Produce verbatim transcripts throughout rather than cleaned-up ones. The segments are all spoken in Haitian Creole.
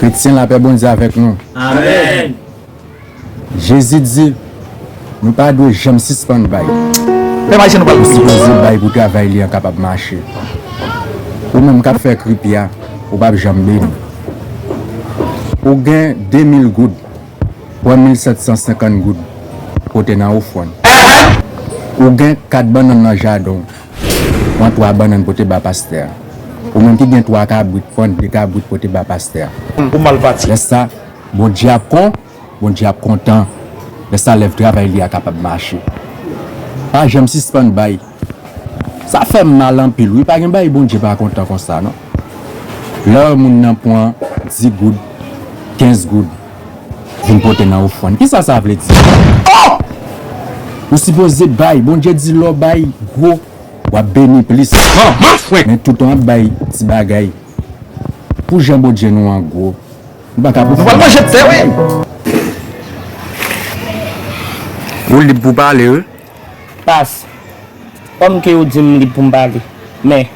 Kretyen, lapè Bondye avèk nou. Amèn. Jezi di, nou pa dwe janm sispann bay. Pèp Ayisyen, nou pral... Ou sipoze bay pou travay li an kapab mache. Ou menm k ap fè kripi a, ou p ap janm beni. Ou gen de mil goud, pran mil sèt san senkant goud, pote nan ofrann. Ou gen kat bannann nan jaden w, pran twa bannann pote ba pastè a. Ou menm ki gen twa kabrit, pran de kabrit pote ba pastè a. Ou mal pati. Lè sa, Bondye ap kon, Bondye ap kontan. Lè sa, lèv travay li a kapab mache. Pa janm sispann bay. Sa fè m mal anpil, wi. Pa gen bagay Bondye pa kontan konsa, non. Lè w wè moun nan pran dis goud, kenz goud, vin pote nan ofrann. Kisa sa vle di? Oh! Ou sipoze bay. Bondye di lè w bay gwo, w ap beni plis. Manman fwèk! Men toutan w ap bay ti bagay. Pou jan Bondye nou an gwo, nou pa ka... Nou pral manje tè, wi! Ou lib pou pale, wi. Pas. Kòm ke yo di m lib pou m pale. Men,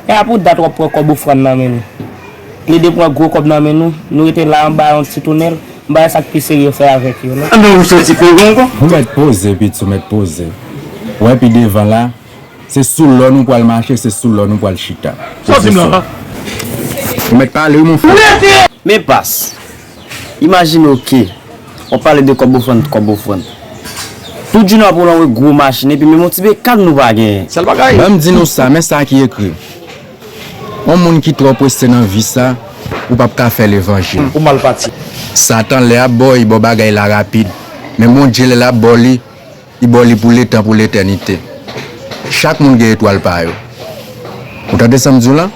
e a pou dat w ap pran kòb ofrann nan men nou. Plede pran gwo kòb nan men nou, nou rete la anba yon ti tounèl, m pa wè sa k pi serye yo fè avèk yo, non. Anben, ou soti kouri ankò? Ou mèt poze, piti, ou mèt poze. Ou wè pi devan la, se sou lò nou pral mache, se sou lò nou pral chita. Sa w di m la? Ou mèt pale, wi, mon frè. Men pas. Imajine w ke w ap pale de kòb ofrann, kòb ofrann. Tout jounen w ap woule yon gwo machin, epi menm yon ti bekàn nou pa genyen. Sèl bagay. Ban m di nou sa, men sa ki ekri. Yon moun ki twò prese nan vi sa, ou p ap ka fè levanjil. Ou mal pati. Satan, lè ap ba w, li ba w bagay la rapid. Men Bondye, lè l ap ba w li, li ba w li pou letan, pou letènite. Chak moun gen etwal pa yo. Ou tande sa m di w la?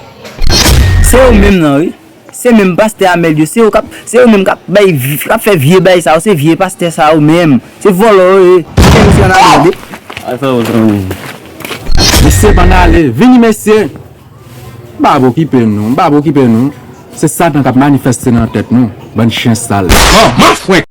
Se yo menm nan, wi. Se menm pastè Amèl yo, se yo k ap, se yo menm k ap bay, k ap fè vye bay sa yo, se vye pastè sa yo menm. Se vòlò yo ye. Kite mesye ann ale, tande. Al fè wout ou menm. Mesye, ann ale, vini mesye. M pa okipe nou, m pa okipe nou. Se Satan k ap manifeste nan tèt nou, bann chen sal. Manman fwèk!